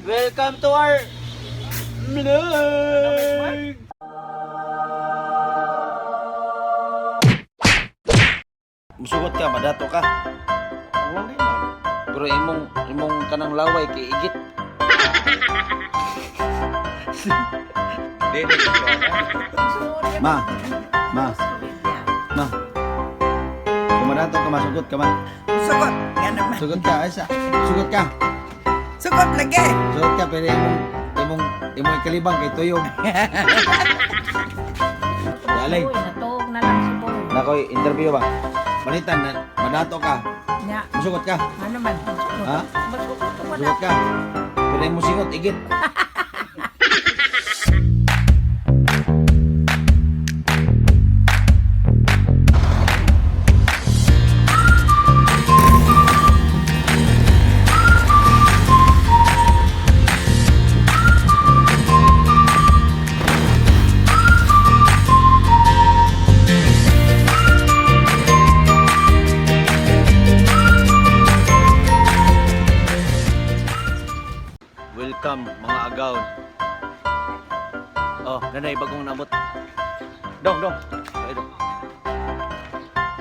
Welcome to our vlog! Musugot ka, madato ka. Wala man. Pero imong imong kanang laway kay igit. Dili ko. Ma, ma, ma. Kung madato ka, masugot ka ma. Sugot. Nga naman. Sugot ka, ay sa. Sugot ka. Sugot lagi. Sugot ka, pero imong imong imong ikalibang kay tuyog. Alay, Uy, natuog na lang si Boy. nakoy interview ba? Palitan na madato ka. Nya, Musugot ka. ano man? Sugot. Ha? Masugot ko wala. Sugot ka. Pero imong singot igit. Welcome mga agaw. Oh, nanay bagong nabot. Dong, dong. Ay, dong.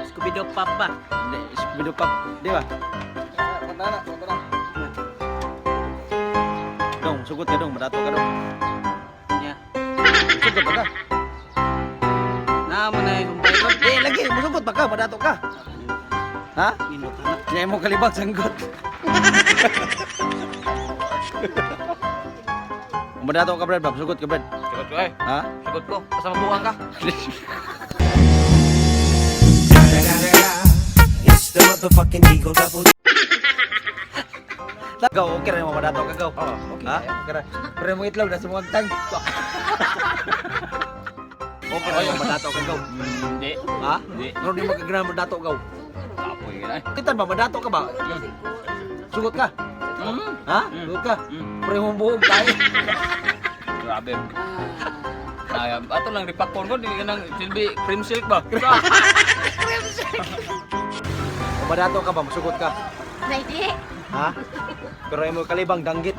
Scooby-Doo Pop ba? Hindi, Scooby-Doo Pop. Di ba? Dong, sugot ka dong, madato ka dong. Nya. Sugot ba ka? Naa mo na yung sumpay ko. Eh, lagi, musugot ba ka? Madato ka. Ha? Minot na. Kaya mo kalibag sanggot. Madato ka, Brad. ba? Sugot ka, Brad. Sagot ko eh. Ha? Sagot ko. Basta mabuang ka. It's the motherfucking Eagle Double Gaw, okay ra mo madato ka, gaw. Oh, okay. Ha? Okay ra. Pero mo itlog na sumuagtang. Okay ra mo madato ka, gaw. Hindi. Ha? Hindi. Pero di mo kagana madato, gaw. Kapoy ka na eh. Kitan ba madato ka ba? Sugot ka. Ha? Sugot ka. Pero mo buog tayo. Grabe. Ay, ato lang repack ko di ka nang silbi cream silk ba? Kung madato ka ba, musugot ka. Naidi. Ha? Pero imo kalibang danggit.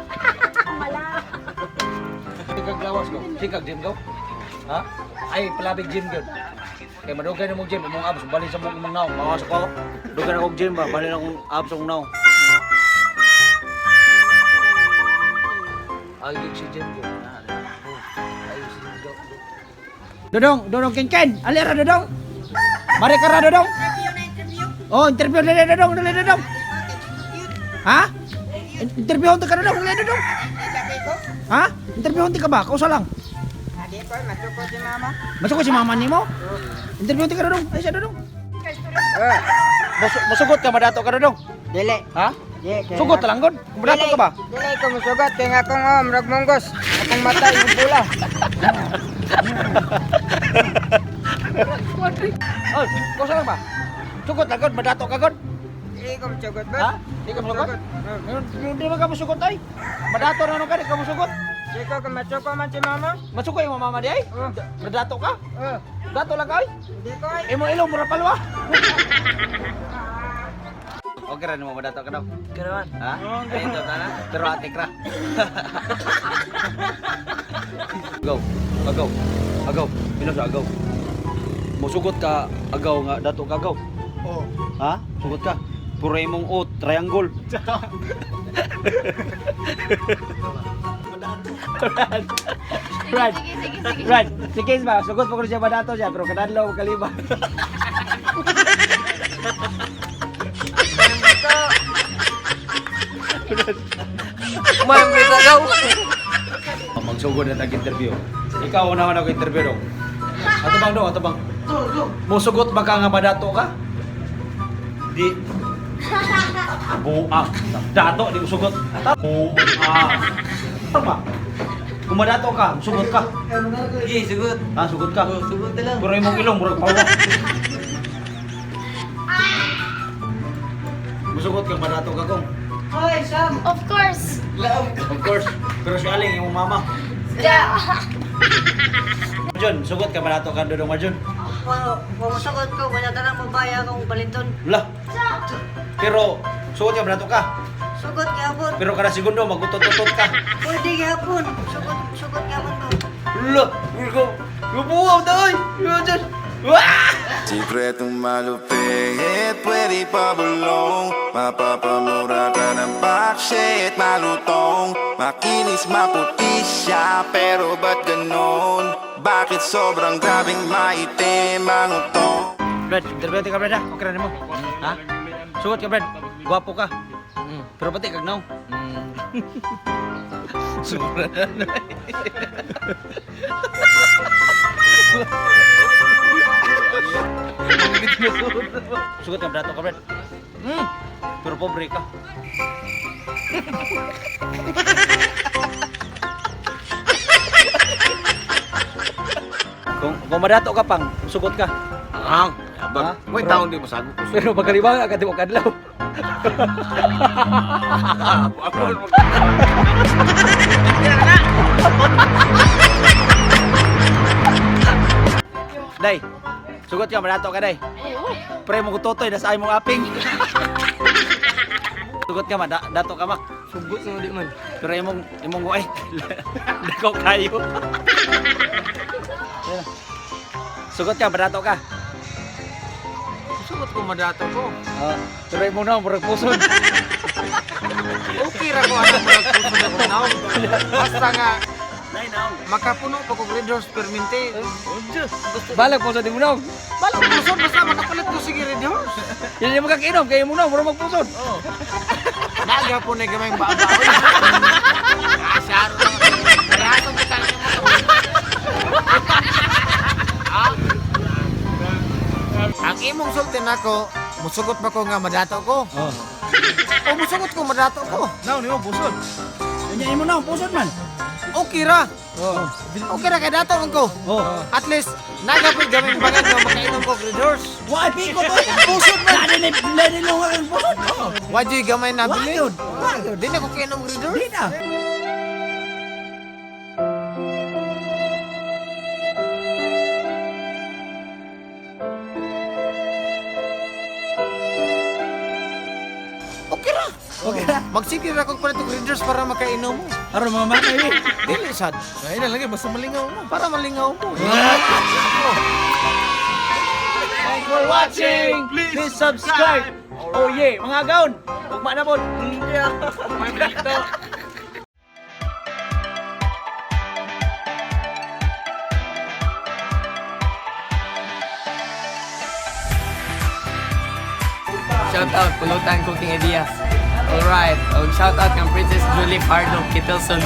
Wala. Sikag lawas ko. Sikag gym ko. Ha? Ay, palabig gym gyud. Kay madugay na mong gym, imong abs bali sa mong imong naong. Mawasok ako. Dugay na kog gym ba, bali na akong abs akong naong. Ay, si gym ko. Ay, si gym ko. Dodong, Dodong Ken Ken, alira Dodong. Mari ka ra Dodong. Oh, interview dali Dodong, dali Dodong. Ha? Interview ka Dodong, dali Dodong. Ha? Interview ka ba? Kausa lang. Adi ko, masukot si mama. Masuko si mama nimo? Interview ka Dodong. Ay siya Dodong. Eh, Musugot ka madato ka Dodong. dili. Ha? Di, kaya- Sugot lang gud. Madato ka ba? Dili ko musugot kay nga akong oh, murag munggos. Akong mata yung pula. Oy, kausa lang ba? Sugot lang gud, madato ka gud. Dili ko musugot ba? Ha? Di ka musugot? Hindi man ka musugot ay. Madato na nung ka, di ka musugot. Di ko kung masuko man si mama. Masuko yung mama di ay. Oh. Madato ka? Oh, Dato lang ka ay. di ko ay. Imo ilong mura palwa. Okay ra nimo madato ka daw. Karawan. Ha? Ay, ito na. Pero atik ra. Agaw, agaw, agaw. Pino sa agaw. Musugot ka agaw nga dato ka agaw. Oh. Ha? Sugot ka. Puro imong o triangle. Brad. Brad. Sige, sige, sige. Brad, sige ba, sugot pa ko siya madato siya pero kadadlaw kaliba. Ma'am, kita daw. Magsugod na tag interview. Ikaw una ako interview dong. Ato bang dong, ato bang. Musugot ba ka nga madato ka? Di. Buang. Dato di musugot. Buang. Ano ba? Kung madato ka, musugot ka. Sige, sugot. Ha, sugot ka. Oh, sugot na lang. Pero imong ilong murag pawa. Musugot ka madato ka kong. Of course. Of course. Pero si Aling imong mama. Yeah. Marjon, sugot ka madato ka dodong Marjon. Kung musugot ko, wala ka nang mabaya akong balinton. Wala. Pero sugot ka madato ka. Sugot gyapon. Pero kada segundo magutot-utot ka. Pwede gyapon. Sugot, sugot gyapon ko. Lo, ko. Gubuhaw daw. Wah! Sikretong malupit, pwede pa bulong. Mapapamura ka ng bakshit, malutong. Makinis, maputi siya, pero ba't ganon? Bakit sobrang grabing maitim ang utong? Brad, interview ka, Brad, ha? Okay ra nimo. Ha? Sugot ka, Brad. Gwapo ka. Pero pati kag naw. Sura na. Sugot ka, Brad. Ka, Brad. Pero pobre ka. Kung madato ka pang, sugot ka. Ang, Ha? abag. May taon di masagot ko. Pero pagkaliwa ka, di mo kadlaw. Day, sugot ka, madato ka, Day. Pre mo kutotoy, nasa ay mong aping. Sugot ka, ma, dato ka, ma. Sugot sa di man. Pero imong ay, dako kayo. Sugot ka, madato ka. Sugot ko madato ko. Ah, pero imong na, murag puson. Okay ra ko ana murag puso na ko naong. Basta nga makapuno pa kog Red Horse permente. Balag puson di mo na. Balag puso basta makapalit ko sige Red Horse. Yan yung magkakinom, kaya mo na, murag magpuson. Naga po na gamay babaw. Asyaro na. Raso kita Ang imong sulti nako, musugot ba ko nga madato ko? Oh. O musugot ko madato ko. Naw, ni mo puson. Yan mo na, puson man. Okay ra. Oh. Okay ra kay dato man ko. Oh. At least nagapoy gamay bangag nga makainom ko og Red Horse. Wa piko to. Puson man. Nani ni nani ang puson. Wa juy gamay nabili. Wa yun. Di na ko kainom og Red Horse. Di na. Okay ra. Okay ra. Magsige ra kog palit og Red Horse para makainom mo. Aron mga matay eh. Dili sad. Ay na lagi basta malingaw mo. Para malingaw mo. Thanks for watching. Please subscribe. Oh yeah, mga gaon. Ugma na po. Shout out Pulutan Cooking Ideas. Alright, og shout out kang Princess Julie Pardo Kittelson.